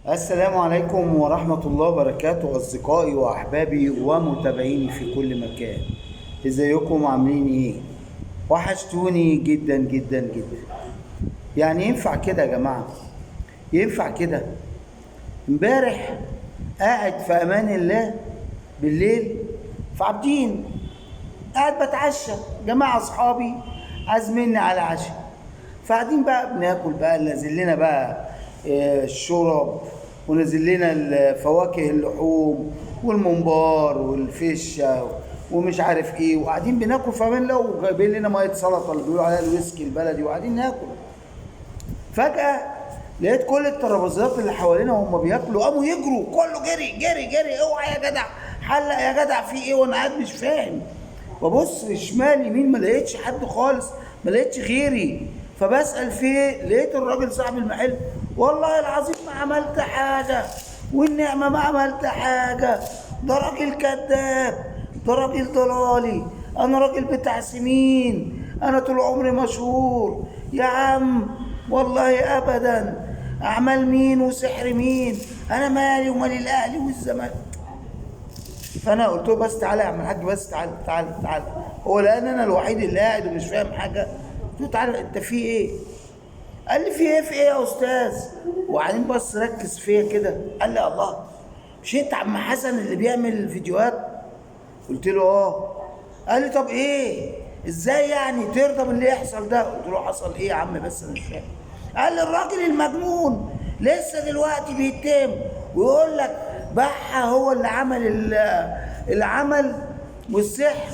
السلام عليكم ورحمة الله وبركاته، أصدقائي وأحبابي ومتابعيني في كل مكان. ازيكم عاملين ايه؟ وحشتوني جدا جدا جدا. يعني ينفع كده يا جماعة؟ ينفع كده؟ امبارح قاعد في امان الله بالليل في عابدين، قاعد بتعشى، جماعة اصحابي عازميني على عشاء، فقاعدين بقى بناكل بقى، نازل لنا بقى الشرب، ونازل لنا الفواكه، اللحوم والممبار والفشه ومش عارف ايه، وقاعدين بناكل في امان الله، وجايبين لنا مية سلطة اللي بيقولوا عليها الويسكي البلدي، وقاعدين ناكل. فجاة لقيت كل الترابيزات اللي حوالينا وهم بياكلوا قاموا يجروا، كله جري جري جري، اوعى يا جدع، حلق يا جدع، في ايه؟ وانا قاعد مش فاهم، ببص شمال يمين ما لقيتش حد خالص، ما لقيتش غيري. فبسأل في ايه، لقيت الراجل صاحب المحل، والله العظيم ما عملت حاجة، والنعمة ما عملت حاجة، ده راجل كذاب، ده راجل ضلالي، أنا راجل بتاع سمين، أنا طول عمري مشهور يا عم، والله أبدا، أعمال مين وسحر مين، أنا مالي ومال الأهلي والزمالك. فأنا قلت له بس تعالى يا عم الحاج، بس تعالى تعالى تعالى، هو لأن أنا الوحيد اللي قاعد ومش فاهم حاجة. قلت له تعالى أنت في إيه؟ قال لي في إيه في إيه يا أستاذ؟ وبعدين بص ركز فيا كده، قال لي الله، مش أنت عم حسن اللي بيعمل فيديوهات؟ قلت له آه. قال لي طب إيه؟ إزاي يعني ترضى باللي يحصل ده؟ قلت له حصل إيه يا عم بس أنا مش فاهم. قال لي الراجل المجنون لسه دلوقتي بيتهم ويقول لك بحة هو اللي عمل العمل والسحر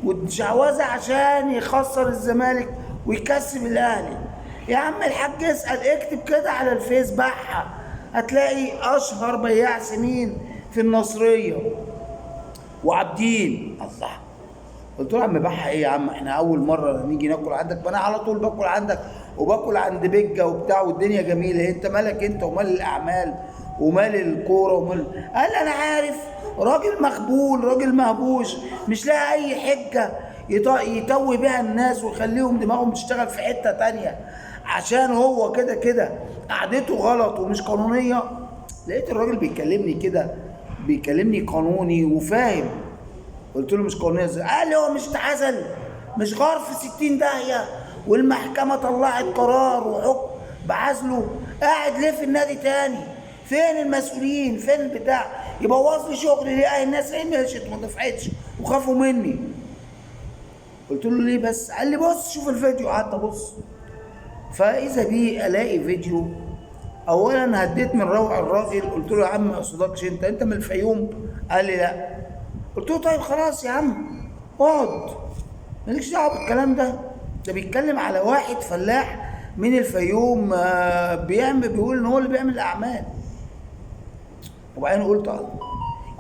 والشعوذة عشان يخسر الزمالك ويكسب الأهلي. يا عم الحاج اسأل، اكتب كده على الفيس بحة، هتلاقي أشهر بياع سمين في النصرية وعابدين. الله، قلت له يا عم بحة ايه يا عم، احنا أول مرة نيجي ناكل عندك، ما أنا على طول باكل عندك وباكل عند بجة وبتاع والدنيا جميلة، انت مالك انت ومال الأعمال ومال الكورة ومال؟ قال أنا عارف، راجل مخبول، راجل مهبوش، مش لاقي أي حجة يتوه بيها الناس ويخليهم دماغهم تشتغل في حتة تانية، عشان هو كده كده قعدته غلط ومش قانونية. لقيت الراجل بيكلمني كده، بيكلمني قانوني وفاهم. قلت له مش قانونية ازاي؟ قال لي هو مش اتعزل، مش غار في 60 داهية، والمحكمة طلعت قرار وحكم بعزله، قاعد ليه في النادي تاني؟ فين المسؤولين؟ فين البتاع؟ يبوظ لي شغلي ليه؟ الناس ايه مشيت ما دفعتش وخافوا مني. قلت له ليه بس؟ قال لي بص شوف الفيديو. قعدت ابص، فاذا بي الاقي فيديو. اولا هديت من روع الراجل، قلت له يا عم ما اقصدكش، انت من الفيوم؟ قال لي لا. قلت له طيب خلاص يا عم اقعد، مالكش دعوه بالكلام ده، ده بيتكلم على واحد فلاح من الفيوم، بيعمل، بيقول ان هو اللي بيعمل الاعمال. وبعدين قلت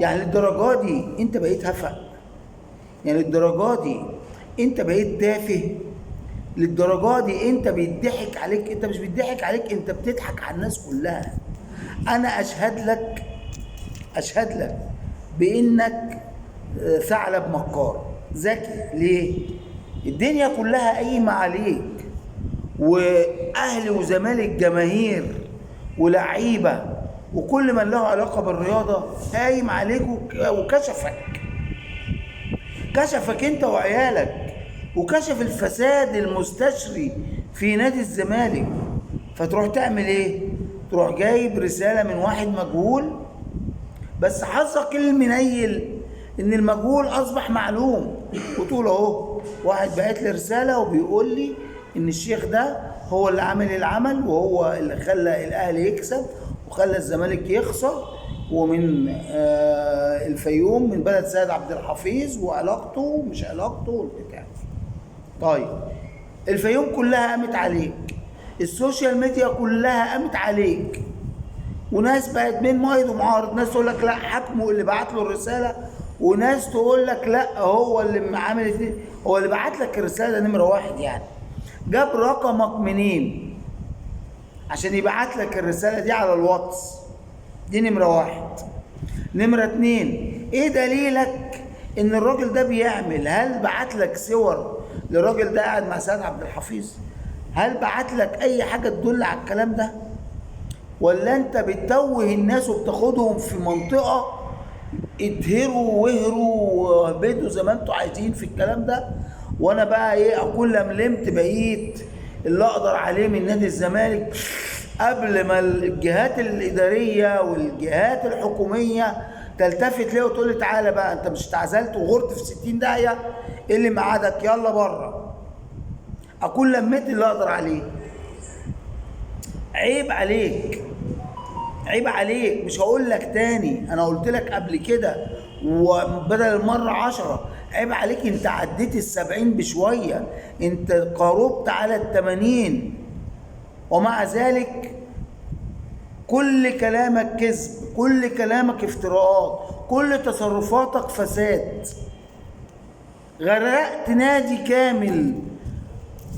يعني للدرجة دي انت بقيت هفق؟ يعني للدرجة دي انت بقيت تافه؟ للدرجة دي انت بيضحك عليك؟ انت مش بيضحك عليك، انت بتضحك على الناس كلها. انا اشهد لك، اشهد لك بانك ثعلب مكار ذكي. ليه؟ الدنيا كلها قايمة عليك، واهلي وزمالك جماهير ولعيبة وكل من له علاقة بالرياضة قايم عليك وكشفك، كشفك انت وعيالك، وكشف الفساد المستشري في نادي الزمالك. فتروح تعمل ايه؟ تروح جايب رسالة من واحد مجهول، بس حظك المنيل ان المجهول اصبح معلوم، وتقول اهو واحد بعت لي رسالة وبيقول لي ان الشيخ ده هو اللي عامل العمل وهو اللي خلى الاهلي يكسب وخلى الزمالك يخسر، ومن الفيوم، من بلد سيد عبد الحفيظ، وعلاقته ومش علاقته والبتاع. طيب الفيوم كلها قامت عليك، ال social media كلها قامت عليك، وناس بقت بين مؤيد ومعارض، ناس تقول لك لا حاكمه اللي بعت له الرسالة، وناس تقول لك لا هو اللي عامل، هو اللي بعت لك الرسالة نمره واحد. يعني جاب رقمك منين عشان يبعت لك الرسالة دي على الواتس؟ دي نمره واحد. نمره اتنين، ايه دليلك ان الراجل ده بيعمل؟ هل بعت لك صور للراجل ده قاعد مع سيد عبد الحفيظ؟ هل بعت لك اي حاجة تدل على الكلام ده؟ ولا انت بتتوه الناس وبتاخدهم في منطقة اتهروا وهروا وهبدوا زي ما انتوا عايزين في الكلام ده؟ وانا بقى ايه اكون لملمت بقيت اللي اقدر عليه من نادي الزمالك قبل ما الجهات الادارية والجهات الحكومية تلتفت ليه وتقول لي تعالى بقى انت مش اتعزلت وغرت في 60 داهية، ايه اللي معادك؟ يلا بره. اكون لميت اللي اقدر عليه. عيب عليك، عيب عليك. مش هقول لك تاني، انا قلت لك قبل كده وبدل المرة 10. عيب عليك، انت عديت 70 بشوية، انت قاربت على 80، ومع ذلك كل كلامك كذب، كل كلامك افتراءات، كل تصرفاتك فساد. غرقت نادي كامل،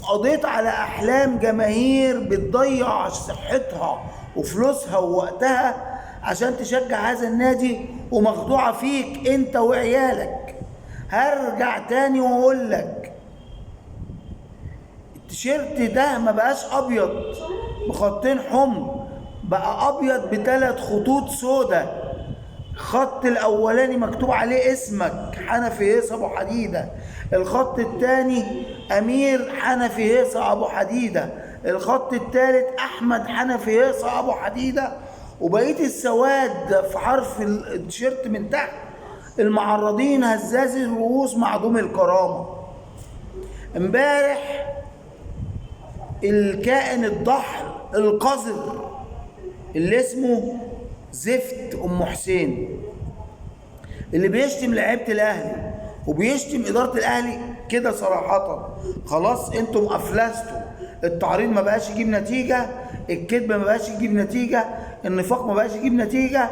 قضيت على احلام جماهير بتضيع صحتها وفلوسها ووقتها عشان تشجع هذا النادي، ومخدوعة فيك انت وعيالك. هرجع تاني واقول لك التيشيرت ده ما بقاش ابيض بخطين حمر، بقى ابيض ب3 خطوط سودا. الخط الاولاني مكتوب عليه اسمك حنفي هيصه ابو حديده، الخط الثاني امير حنفي هيصه ابو حديده، الخط الثالث احمد حنفي هيصه ابو حديده، وبقية السواد في حرف التيشيرت من تحت المعرضين هزاز الرؤوس معدوم الكرامة. امبارح الكائن الضحل القذر اللي اسمه زفت ام حسين، اللي بيشتم لعيبة الاهلي وبيشتم ادارة الاهلي كده صراحة، خلاص انتم افلستوا، التعريض ما بقاش يجيب نتيجة، الكذب ما بقاش يجيب نتيجة، النفاق ما بقاش يجيب نتيجة،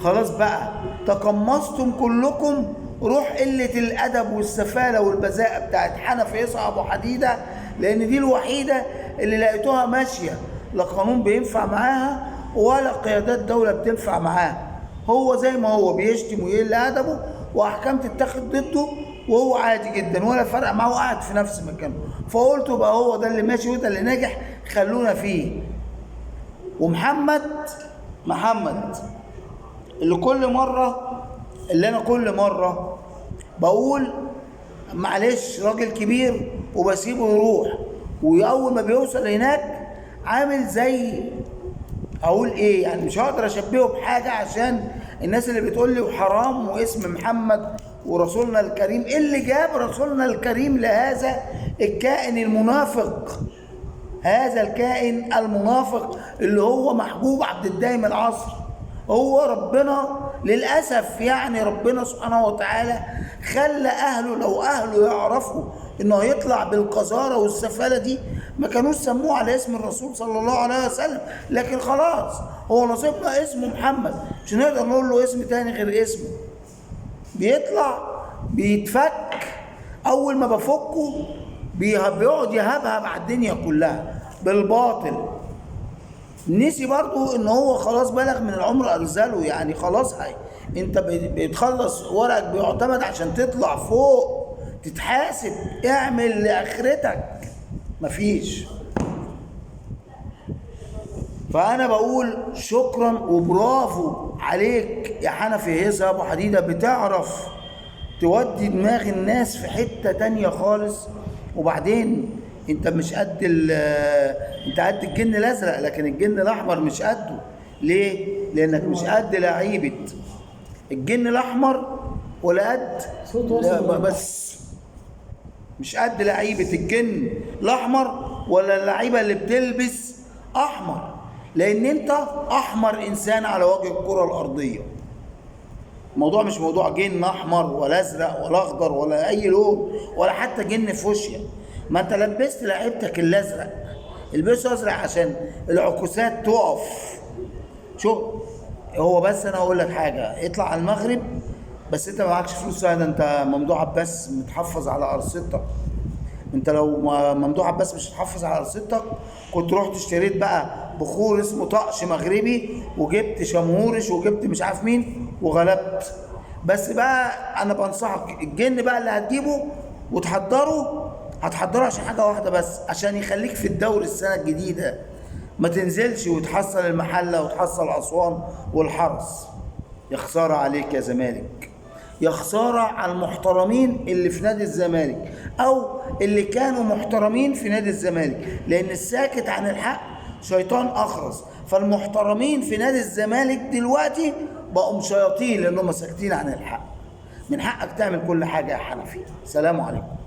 خلاص بقى تقمصتم كلكم روح قلة الادب والسفاله والبذاءه بتاعت حنفي هيصه ابو حديده، لان دي الوحيدة اللي لقيتوها ماشية، لا قانون بينفع معاها ولا قيادات دولة بتنفع معاه. هو زي ما هو بيشتم ويقل ادبه واحكام تتاخد ضده وهو عادي جدا ولا فرق معاه وقاعد في نفس مكانه. فقلت بقى هو ده اللي ماشي وده اللي ناجح، خلونا فيه. ومحمد محمد اللي كل مرة، اللي انا كل مرة بقول معلش راجل كبير وبسيبه يروح، واول ما بيوصل هناك عامل زي اقول ايه يعني، مش هقدر اشبهه بحاجة عشان الناس اللي بتقول لي وحرام واسم محمد ورسولنا الكريم. ايه اللي جاب رسولنا الكريم لهذا الكائن المنافق؟ هذا الكائن المنافق اللي هو محجوب عبد الدايم العصر. هو ربنا للاسف يعني ربنا سبحانه وتعالى خلى اهله، لو اهله يعرفوا انه هيطلع بالقذاره والسفاله دي ما كانوش سموه على اسم الرسول صلى الله عليه وسلم، لكن خلاص هو نصيبنا اسمه محمد، مش هنقدر نقول له اسم تاني غير اسمه. بيطلع بيتفك، اول ما بفكه بيقعد يهبهب على الدنيا كلها بالباطل. نسي برضو ان هو خلاص بلغ من العمر ارزاله، يعني خلاص هاي انت بتخلص ورقك بيعتمد عشان تطلع فوق تتحاسب، اعمل لاخرتك، مفيش. فانا بقول شكرا وبرافو عليك يا حنفي هيصه ابو حديده، بتعرف تودي دماغ الناس في حتة تانية خالص. وبعدين انت مش قد انت قد الجن الازرق، لكن الجن الاحمر مش قده. ليه؟ لانك مش قد لعيبة الجن الاحمر ولا قد بس مش قد لعيبة الجن الاحمر ولا اللعيبة اللي بتلبس احمر، لان انت احمر انسان على وجه الكره الارضية. الموضوع مش موضوع جن احمر ولا ازرق ولا اخضر ولا اي لون ولا حتى جن فوشيا. ما انت لبست لعيبتك الازرق، البسه ازرق عشان العكوسات تقف. شوف هو بس انا اقول لك حاجة، اطلع على المغرب بس انت ما معكش فلوس، ده انت ممدوح عباس متحفظ على ارصدتك. انت لو ممدوح عباس مش متحفظ على ارصدتك كنت رحت اشتريت بقى بخور اسمه طقش مغربي وجبت شمهورش وجبت مش عارف مين وغلبت. بس بقى انا بنصحك الجن بقى اللي هتجيبه وتحضره، هتحضره عشان حاجة واحدة بس، عشان يخليك في الدوري السنة الجديدة. ما تنزلش وتحصل المحلة وتحصل اسوان والحرس. يا خسارة عليك يا زمالك، يا خسارة على المحترمين اللي في نادي الزمالك او اللي كانوا محترمين في نادي الزمالك، لان الساكت عن الحق شيطان اخرس. فالمحترمين في نادي الزمالك دلوقتي بقوا شياطين لانهم ساكتين عن الحق. من حقك تعمل كل حاجة يا حنفي. سلام عليكم.